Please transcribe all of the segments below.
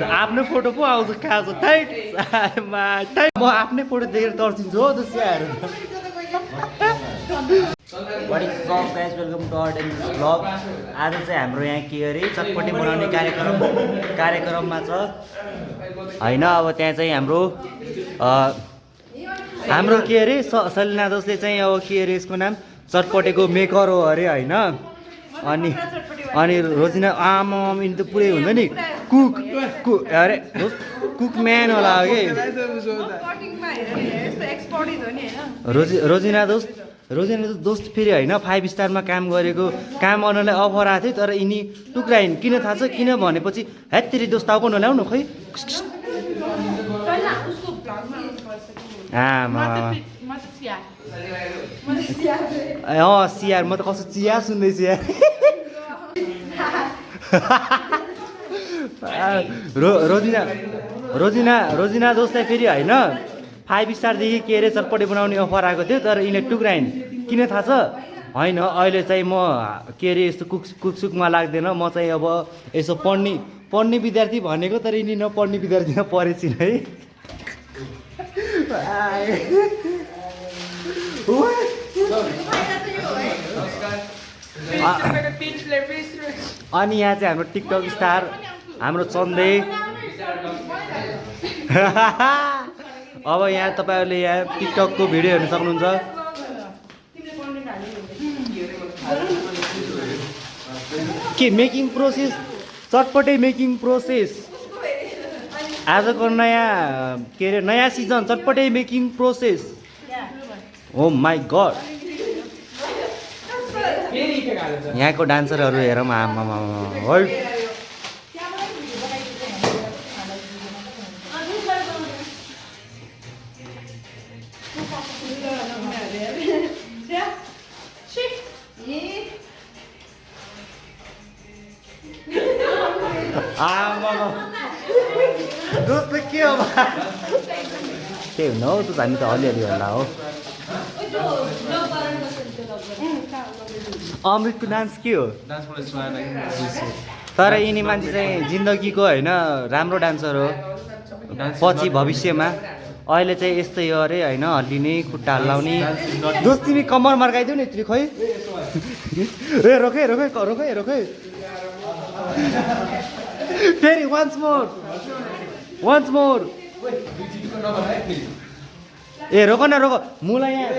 आफ्नो फोटो पो आउँछ खान्छ थैट म आफ्नै फोटो देखेर तर्सिन्छु हो त स्याहार What is up guys, welcome to our daily vlog. आज चाहिँ हाम्रो यहाँ के अरे चटपटी बनाउने कार्यक्रममा छ हैन। अब त्यहाँ चाहिँ हाम्रो के अरे सलिना दोस्टले चाहिँ अब के अरे यसको नाम चटपटेको मेकर हो अरे हैन। अनि रोजिना आमा यिनी त पुरै हुन्छ नि कुक अरे कुक म्यान होला के रोजिना दोस्त फेरि होइन 5 स्टारमा काम गरेको काम गर्नलाई अफर आएको थियो तर यिनी टुक्राइन् किन थाहा छ किन भनेपछि हैट तेरी दोस्त आउको नल्याउनु खै सियार म त कस्तो चिया सुन्दैछु यार रोजिना दोस्तलाई फेरि होइन 5 स्टारदेखि के अरे चटपटी बनाउने अफर आएको थियो तर यिनीले टुक्राइन् किन थाहा छ होइन। अहिले चाहिँ म के अरे यस्तो कुकसुकमा लाग्दैन म चाहिँ अब यसो पढ्ने विद्यार्थी भनेको तर यिनी नपढ्ने विद्यार्थीमा परेछिन् है। अनि यहाँ चाहिँ हाम्रो टिकटक स्टार हाम्रो चन्दे अब यहाँ तपाईँहरूले यहाँ टिकटकको भिडियो हेर्न सक्नुहुन्छ। के making process chatpate making process आजको नयाँ के अरे नयाँ season chatpate making process. Oh my God यहाँको डान्सरहरू हेरौँ आमा दोस्त के हो के हुन हौ त हामी त अलिअलि होला हो। अमृतको डान्स के हो तर यिनी मान्छे चाहिँ जिन्दगीको होइन राम्रो डान्सर हो पछि भविष्यमा। अहिले चाहिँ यस्तै हो अरे होइन हल्लिने खुट्टा हल्लाउने। दोस्त तिमी कम्मर मर्काइदेऊ नि यत्रो खोइ ए रोकै फेरि वान्स मोर ए रोक न मुलाई यहाँ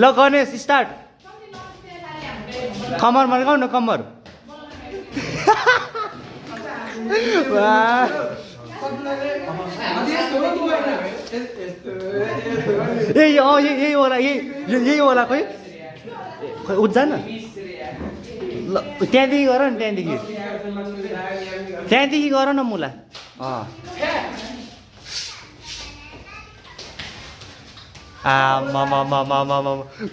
ल गणेश स्टार्ट कम्मर मर्काउ न कम्मर यही होला खोइ उठ्जा न ल त्यहाँदेखि गर न त्यहाँदेखि गर न मुला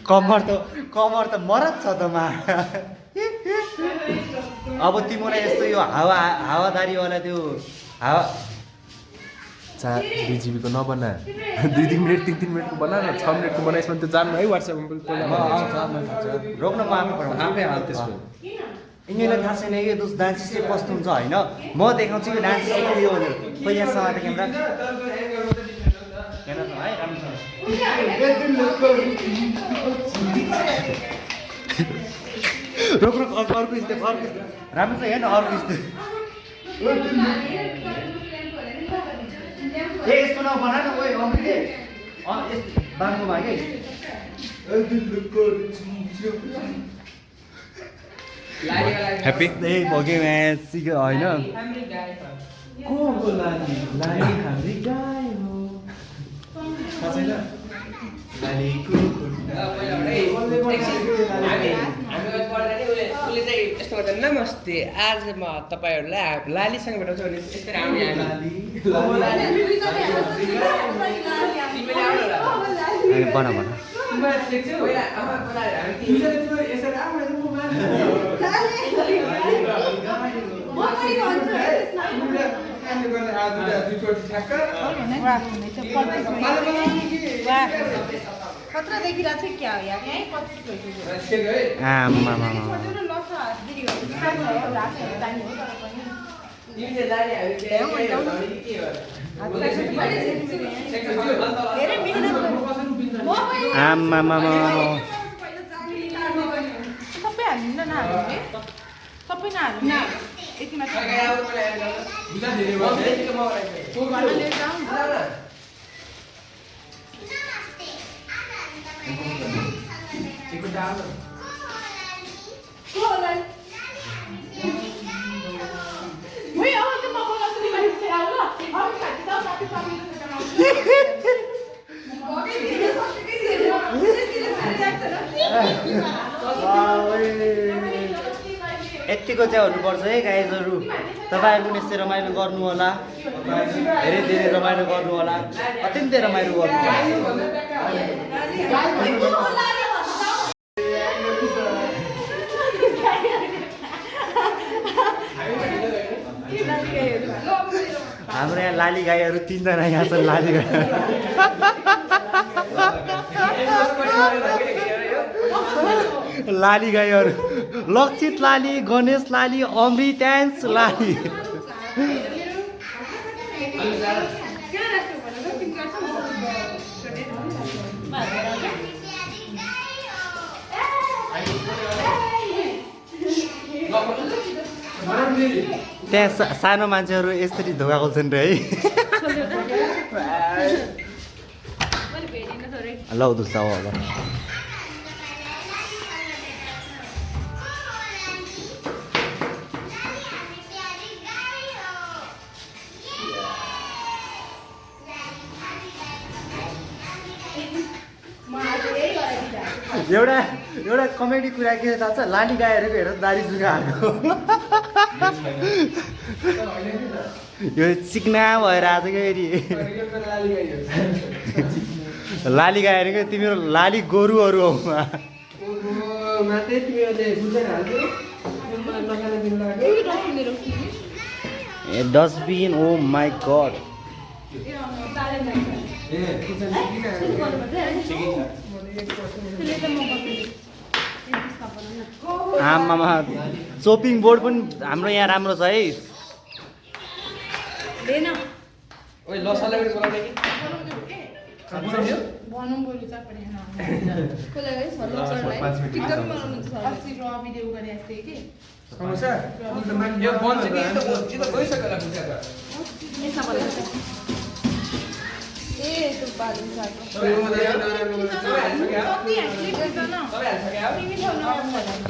कम्मर त मरत छ त मा अब तिमीलाई यस्तो यो हावादारीवाला त्यो हावा 2 GB को नबना 2 मिनट 3 मिनटको बना न 6 मिनटको बनाइस् भने त जान्नु है व्हाट्सएपमा रोक्न म आफै हाल त्यसको यिनीहरूलाई थाहा छैन कि दोस्त डान्स चाहिँ कस्तो हुन्छ होइन। म देखाउँछु कि डान्स चाहिँ के हो भनेर पहिला समाएर क्यामेरा है रोक अर्को स्टेप राम्रो छ हेर्न अर्को स्टेप ए यस्तो नबना न ओए अमृतले यस्तो बाङ्गोमा के ह्याप्पी ए भोगे म्याच सिक्यो होइन को लाली हाम्री गाई हो थाहा छैन नमस्ते आज म तपाईहरुलाई लालीसँग भेटाउँछु भने यस्तै राम्रो बना खतरा देखिरहेको छ क्या हो यार यही 25 आमा तिमीले लाने हामी धेरै मिहिनेत गर्नु। म पनि आमामामा सबै हाल्नु न हाल्नु के सबै नहाल्नु न यति मात्र घरमा लिएर जाउँ न। Wait, I want to go to the यतिको चाहिँ हुनुपर्छ है गाइजहरू। तपाईँहरू पनि यस्तै रमाइलो गर्नु होला, धेरै धेरै रमाइलो गर्नु होला, अत्यन्तै रमाइलो गर्नु होला। हाम्रो यहाँ लाली गाईहरू 3 जना यहाँ छन्। लाली गाई लाली गाईहरू लक्षित लाली, गणेश लाली, अमृतांश लाली। त्यहाँ सानो मान्छेहरू यसरी धोका खोल्छन् रे है। ल दुस्छ हो अब। एउटा कमेडी कुरा के थाहा छ? लाली गाईहरूको हेर दारी जुगा हालेको। यो चिक्ना भएर आज फेरि लाली गाईहरूको तिम्रो लाली गोरुहरू हौ। ए डस्टबिन, ओ माई गड। आमामा चोपिङ बोर्ड पनि हाम्रो यहाँ राम्रो छ है। ओइ लसलाई पनि बोलाउने कि भनौँ बोलु चाहिँ पनि अस्ति भिडियो गरे जस्तै कि समस्या यो बन्छ कि यो त गइसक्यो होला बुझ्या त। ए त्यो बाली साको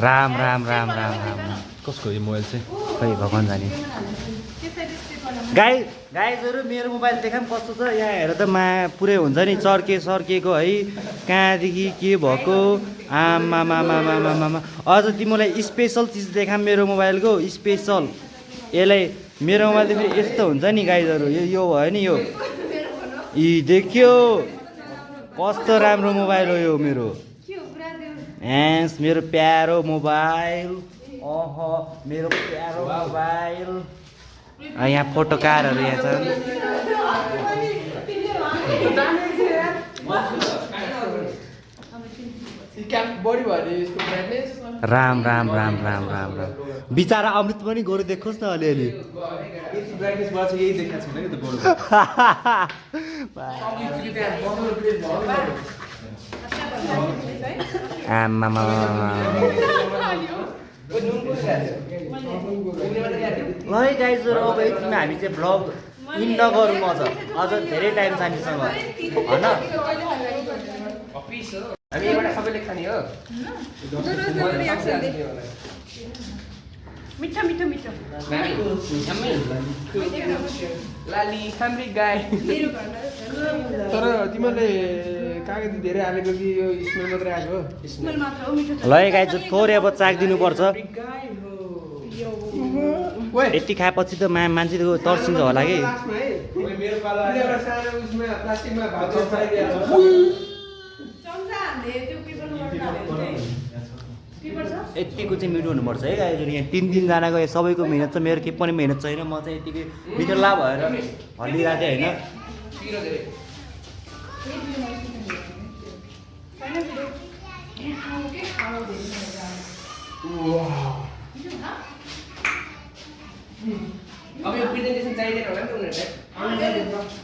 राम राम राम राम राम। कसको यो मोबाइल चाहिँ? खै भगवान् जाने। गाइजहरू मेरो मोबाइल देखाम कस्तो छ यहाँ हेर त। पुरै हुन्छ नि चर्केको है, कहाँदेखि के भएको। आमामामामामामा अझ तिमीलाई स्पेसल चिज देखाम मेरो मोबाइलको स्पेसल। यसलाई मेरो मोबाइल फेरि यस्तो हुन्छ नि गाइजहरू। यो भयो नि, यो देखियो कस्तो राम्रो मोबाइल हो यो मेरो। मेरो प्यारो मोबाइल। अह मेरो प्यारो मोबाइल। यहाँ फोटोकारहरू यहाँ छन्। राम राम राम राम राम राम। बिचरा अमृत पनि गोरु देखोस् न अलिअलि। आमामा ल है गाइजहरू, अब यतिमा हामी चाहिँ भ्लग इन नगरौँ। अझ धेरै टाइम छ हामीसँग होइन। हामी एउटा सबैले खाने हो। मिठो मिठो मिठो लाली हाम्री गाई। तर तिमीले कागती धेरै हालेको कि यो स्मेल मात्रै आएको? स्मेल मात्र हो, मिठो ल है गाइजहरू थोरै अब चाक दिनुपर्छ। यति खाएपछि त मान्छे तर्सिन्छ होला कि। यतिको चाहिँ मिठो हुनुपर्छ है गाइजहरू। यहाँ 3-3जनाको सबैको मिहिनेत छ, मेरो के पनि मिहिनेत छैन। म चाहिँ यतिकै मिठोला भएर हल्लिरहेको थिएँ होइन। अब यो प्रेजेन्टेसन चाहिँदैन होला नि त उनीहरूलाई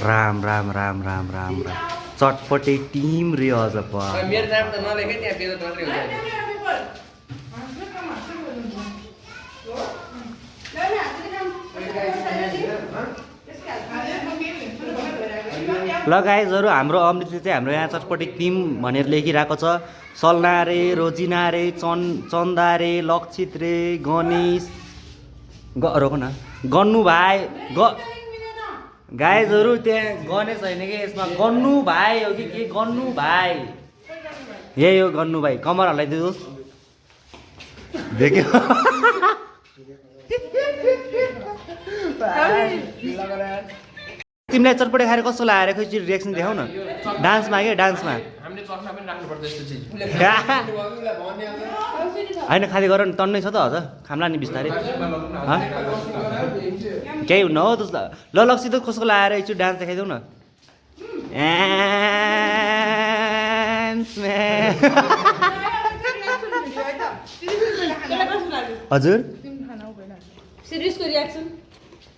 राम राम राम राम राम राम चटपटे टिम रे अझ प मेरो नाम त नलेखै त्यहाँ बेजत मात्रै हुन्छ ल गाइजहरू हाम्रो अमृतले चाहिँ हाम्रो यहाँ चटपटे टिम भनेर लेखिरहेको छ सल्ना रे रोजिना रे चन्दा रे लक्षित रे गणेश रोक न गन्नु भाइ गाइजहरू त्यहाँ गणेश होइन कि यसमा गन्नु भाइ हो कि के गन्नु भाइ यही हो गन्नु भाइ कमर हल्लाइदिनुहोस् देख्यो तिमीलाई चटपटे खाएर कस्तो लागेर खोइ रिएक्सन देखाउ न डान्समा के डान्समा हामीले चस्मा पनि राख्नुपर्छ यस्तो चिज होइन खालि गर नि टन्नै छ त अझ खाम्ला नि बिस्तारै केही हुन्न हो त्यस्तो ल लक्ष्य त कसको लगाएर एकचोटि डान्स देखाइदेऊ न हजुर सिरियसको रियाक्सन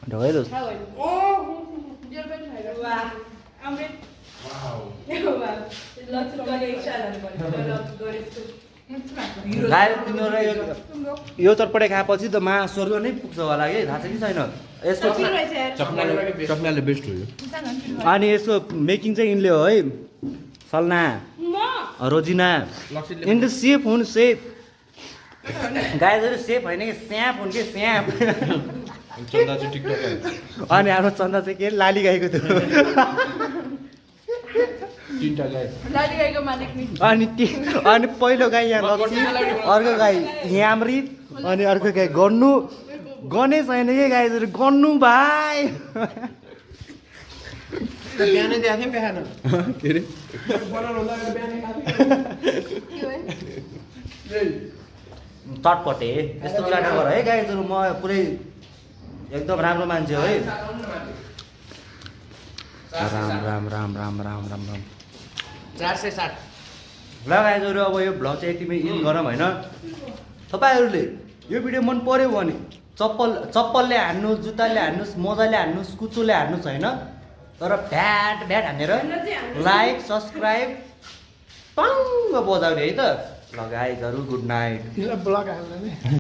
ढगाइदेऊ यो चटपटे खाएपछि त स्वर्ग नै पुग्छ होला कि थाहा छ कि छैन यसको चपनाले बेस्ट हो यो अनि यसको मेकिङ चाहिँ यिनले हो है सल्ना रोजिना यिनी त सेफ हुन् सेफ गाइजहरू सेफ होइन कि स्याप हुन् कि स्याप चन्दा चाहिँ टिकटक अनि हाम्रो चन्दा चाहिँ के लाली गाईको थियो तीनटा गाई अनि पहिलो गाई यहाँ लक्ष्मी अर्को गाई यामृत अनि अर्को गाई गन्नु गणेश होइन कि गाईहरू गन्नु भाइ बिहानै दिएको थियौँ बिहान के अरे चटपटे यस्तो कुरा नगर है गाईहरू म पुरै एकदम राम्रो मान्छे हो है राम राम राम राम राम राम राम 460 ल गाइजहरू अब यो भ्लग चाहिँ यतिमै इन गरौँ होइन तपाईँहरूले यो भिडियो मन पऱ्यो भने चप्पलले हान्नुहोस् जुत्ताले हान्नुहोस् मोजाले हान्नुहोस् कुचोले हान्नुहोस् होइन तर भ्याट भ्याट हानेर लाइक सब्सक्राइब टङ्ग बजाउने है त ल गाइजहरू गुड नाइट ब्लग हाल्नु